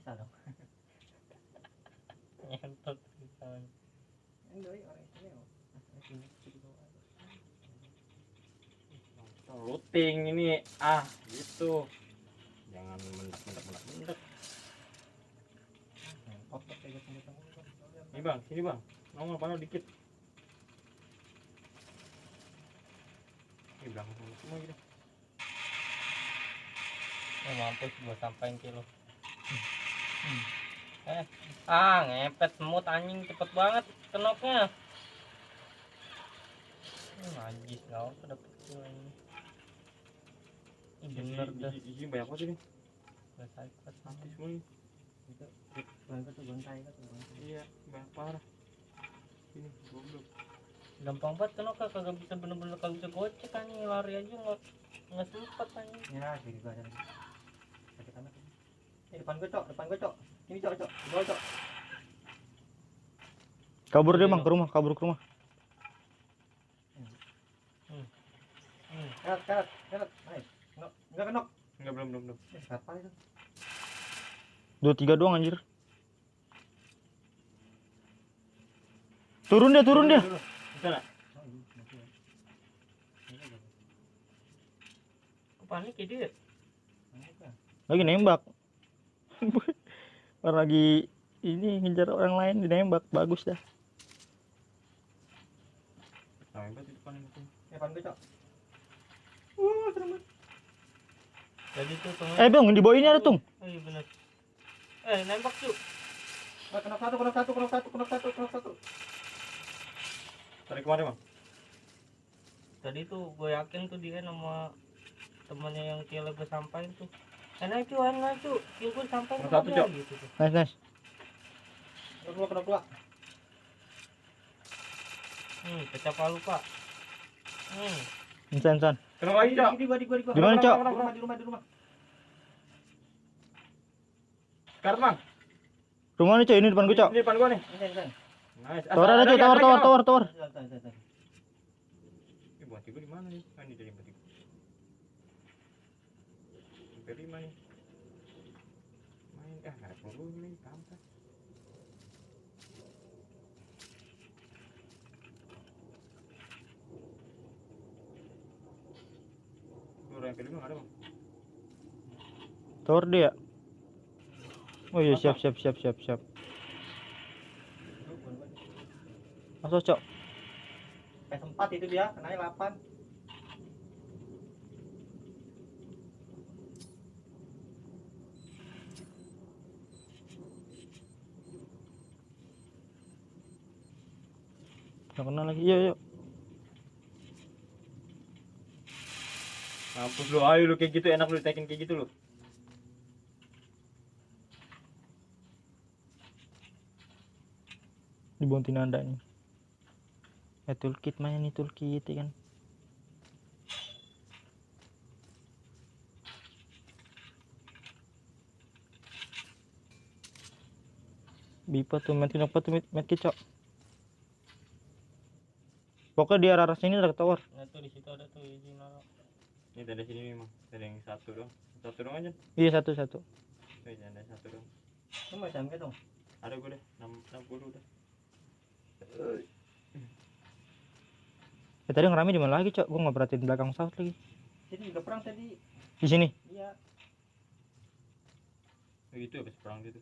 bisa dong. Nyentot misalnya. Endoi orang istimewa. Looting ini gitu. Jangan mendak. Ini bang, sini bang. Nongol panel dikit. Ini belakang semua gitu. Mampus gua sampain kilo. Ngepet semut anjing cepet banget kenoknya. Najis nggak apa dapet kilo ini. Bener dah. Ini banyak banget ini. Nggak sakit Mati semua ini. Itu bangga tuh gontai kan tuh. Iya, banyak parah. Ini goblok. Gampang banget kenok kagak bisa bener-bener kagak bisa gocek anjing, lari aja nggak sempet anjing. Ya, jadi gua ada. Sakit amat. Depan gue, Cok. Ini, Cok. Di bawah, Cok. Kabur dia bang, kabur ke rumah. Karat. Nice. Enggak kenok. Enggak, belum. Apa itu? 2-3 doang anjir. Turun dia. Bisa nggak? Panik ya dia. Lagi nembak. Orang lagi ini ngejar orang lain dinembak, bagus dah. Sampai di depan itu. Depan gue, Cok. Serem banget. Jadi tuh Bang, di bawah ini ada tung. Oh iya bener. Nembak tuh. Kenok satu. Tarik kemana bang? Tadi tuh gue yakin tuh dia sama temannya yang kira gue sampain tuh. Enak tuh, kira gue sampain Kenok satu, Cok. gitu tuh. Nice. Kenok dua. Pecah palu pak. Insan. Kenapa lagi cok? Di gua. Di mana, Cok? Di rumah. Sekarang bang. Rumah nih, Cok, ini depan gue, Cok. Ini depan gua nih. Ini. Nice. Tower ada, Cok, tower. Ini buat tiga di mana nih? Ini dari buat tiga. Sampai 5 nih. Main nggak ada peluru nih, kampret. Peluru yang kelima nggak ada bang. Tower dia. Oh iya, siap. Masuk, Cok. PS4 itu dia, kenanya 8. Nggak kenal lagi. Yuk. Mampus lu, ayo lu kayak gitu, enak lu ditekin kayak gitu lu. Dibontin anda nih. Toolkit mana nih, toolkit ya kan. Bipa tuh, medkit, Cok. Pokoknya di arah sini ada tower. Nah tuh di situ ada tuh izin naro. Ini ada sini memang, ada yang satu dong aja. Iya, satu. Ini ada satu dong. Lu mau jam dong? Ada gue deh, 60 udah. Tadi ngerame di mana lagi, Cok? Gua nggak perhatiin belakang south lagi. Sini juga perang tadi. Di sini. Iya. Gitu habis perang gitu.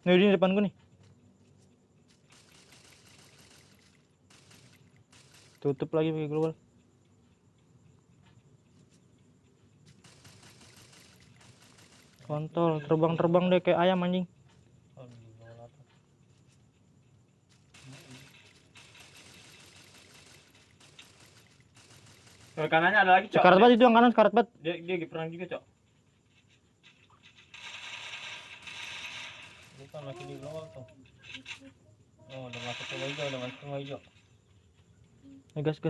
Nih, di depan gua nih. Tutup lagi pakai global. Kontol, terbang deh kayak ayam anjing. Oh di bawah atas. Kalau kanannya ada lagi cok. Sekarat banget itu yang kanan, sekarat banget. Dia perang juga cok. Bukan masih di bawah tuh. Oh udah masuk ke hijau, Gas.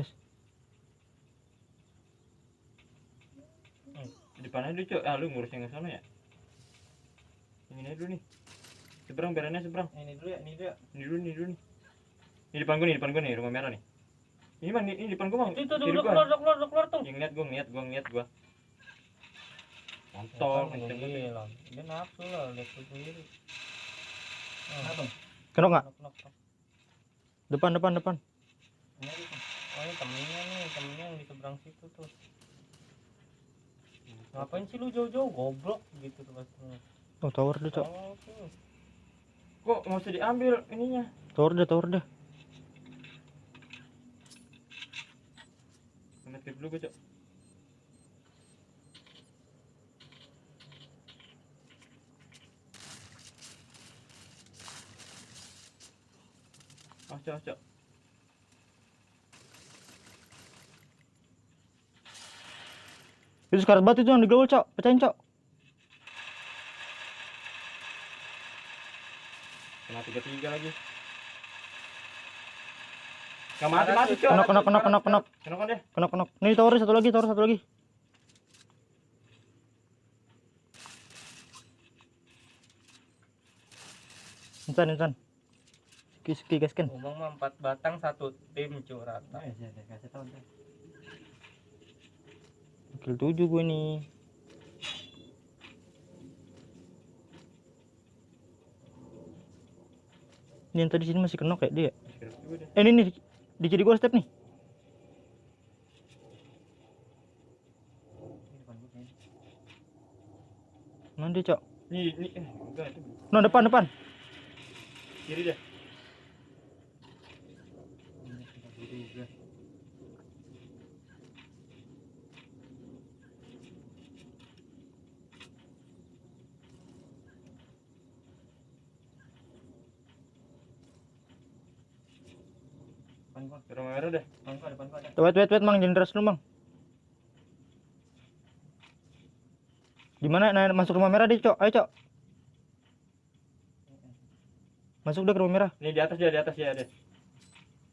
Di depannya dulu cok. Lu ngurus yang ke sana ya. Yang ini dulu nih. Seberang berannya seberang. Ini dulu ya. Ini dulu nih. Ini depan gua nih, rumah merah nih. Ini bang, ini depan gua bang. Itu udah keluar tuh. Yang ngeliat gua. Kontol, Kan kenceng gua banget. bilang. Dia nafsu lah, lihat tuh sendiri. Apa? Kenok nggak? Nok, nok, nok. Depan, depan, depan. Ini aja, Bang. Oh ini temennya nih, temennya yang di seberang situ tuh. Ngapain sih lu jauh-jauh, goblok gitu tuh pastinya. Oh, tower dia, Cok. Oh, tuh. Kok nggak usah diambil ininya? Tower dia, tower dia. Ngetip dulu gue, Cok. Cok, Cok. Itu sekarat batu itu yang di global, Cok. Pecahin, Cok. Kena 3-3 lagi. Gak mati, Cok. Kenok, kenok, kenok, kenok, kenok. Kenok deh. Kenok, kenok. Nih tower satu lagi, tower satu lagi. Insan, insan. Ski, gaskan. Ngomong mah 4 batang 1 tim cu rata. Ya, kasih tahu ntar. Kill 7 gue nih. Ini yang tadi sini masih kenok ya dia. Masih juga deh. Ini nih di kiri gua step nih. Ini depan gua kayaknya. Mana dia, Cok? Nih, enggak itu. No, depan, depan. Kiri deh. Ini kita butuh juga. Depan gua, Rumah merah deh. depan gua ada. Wait, Mang, jangan deras dulu, Mang. Di mana? Nah, masuk rumah merah deh, Cok. Ayo, Cok. Masuk deh ke rumah merah. Nih di atas dia deh.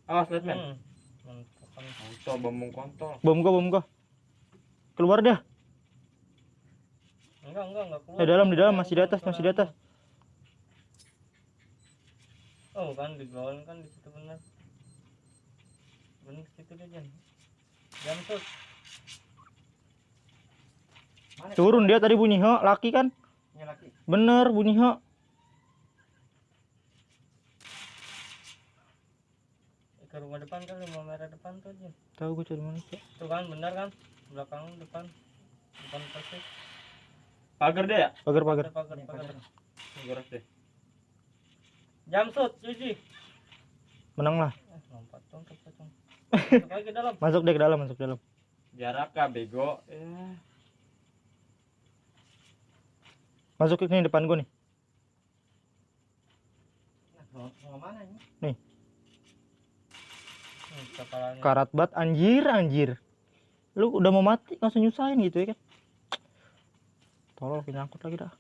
Awas, lihat men. Mantap kan. Kontol, bambung kontol. Bom gua. Keluar dah. Enggak keluar. Di dalam masih di atas. Oh kan di bawah kan di situ benar. Benar situ dia Jan. Jam tuh. Mana? Turun dia tadi bunyi he, laki kan? Ini laki. Bener bunyi he. Ke rumah depan kan, rumah merah depan tuh Jan. Tahu gua cari mana, Cok. Tuh kan benar kan? Belakang depan persis. Pagar deh ya? Pagar. Pagar. Nih goras deh. Jam shoot, Cici. Menang lah. Lompat dong, cepet dong. Masuk lagi ke dalam. Masuk deh ke dalam, masuk dalam. Jarak kah bego? Masuk ke sini depan gua nih. Nah, mau mana ini? Kepalanya. Karat bat anjir. Lu udah mau mati langsung nyusahin gitu ya kan. Tolol penyangkut lagi dah.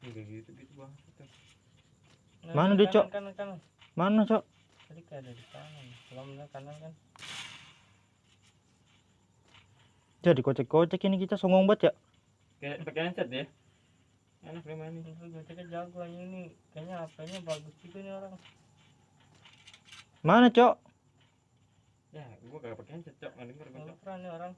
Enggak gitu bang. Nah, Mana dia, Cok? Kanan. Mana, Cok? Tadi kayak ada di kanan. Kalau bener kanan kan. Jadi kocek-kocek ini kita songong banget ya. Kayak pakai handset deh. Enak deh main ini. Itu goceknya jago aja ini. Kayaknya HP-nya bagus juga nih orang. Mana, Cok? Ya, gua kagak pakai handset, Cok. Nggak denger gua, Cok. Ultra nih orang.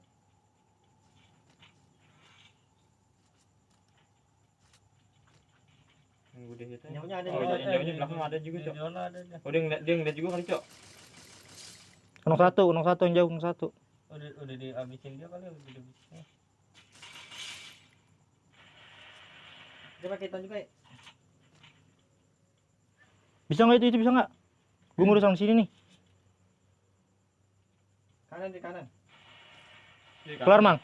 Nunggu deh kita. Jauhnya ada Oh, juga. jauhnya di belakang ada juga, Cok. Jauhnya ada dia. Oh, dia ngeliat juga kali, Cok. Kenok satu yang jauh, kenok satu. Udah dihabisin dia kali, udah dihabisin. Dia pakai itu juga ya? Bisa nggak itu bisa nggak? Gue ngurus sama sini nih. Di kanan. Iya, kan? Keluar, Mang.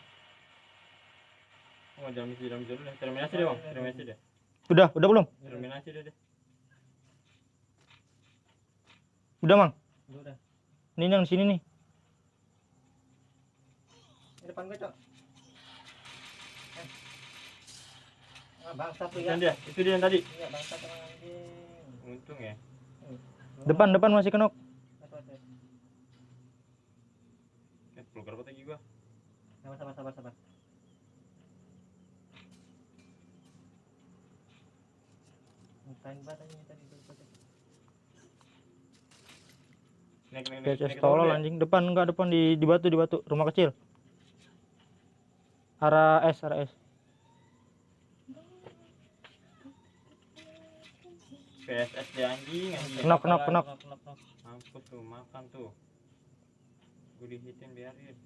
Oh, dalam misi dulu deh. Terminasi deh, Bang. Terminasi deh. Udah belum? Terminasi deh. Udah, Mang. Udah. Ini yang di sini nih. Di depan gua, Cok. Bangsa tuh ya. Bukan dia, itu dia yang tadi. Iya, bangsa orang anjing. Untung ya. Depan masih kenok. Pelukar apa lagi gua? Sabar. Ngapain banget ini tadi tuh. Naik PS tolol anjing. Depan di batu, rumah kecil. Arah S, arah S. PSS deh anjing. Knock. Mampus tuh, makan tuh. Gue dihitin biarin.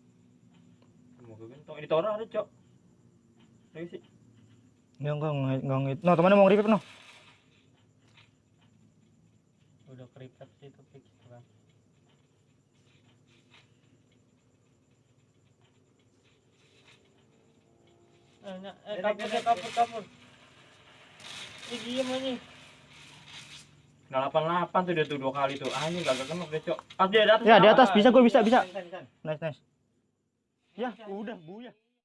Mau ke gentong. Di Tora ada, Cok. Lagi sih. Enggak ngit. No, temannya mau revive no. Udah keripet sih itu fix kan. Kapur. Ini diem aja. Nah, 88 tuh dia tuh 2 kali tuh. Anjing gak kena deh, Cok. Pas dia di atas. Ya, di atas bisa gue bisa. Bisa. Nice. Ya, udah buya.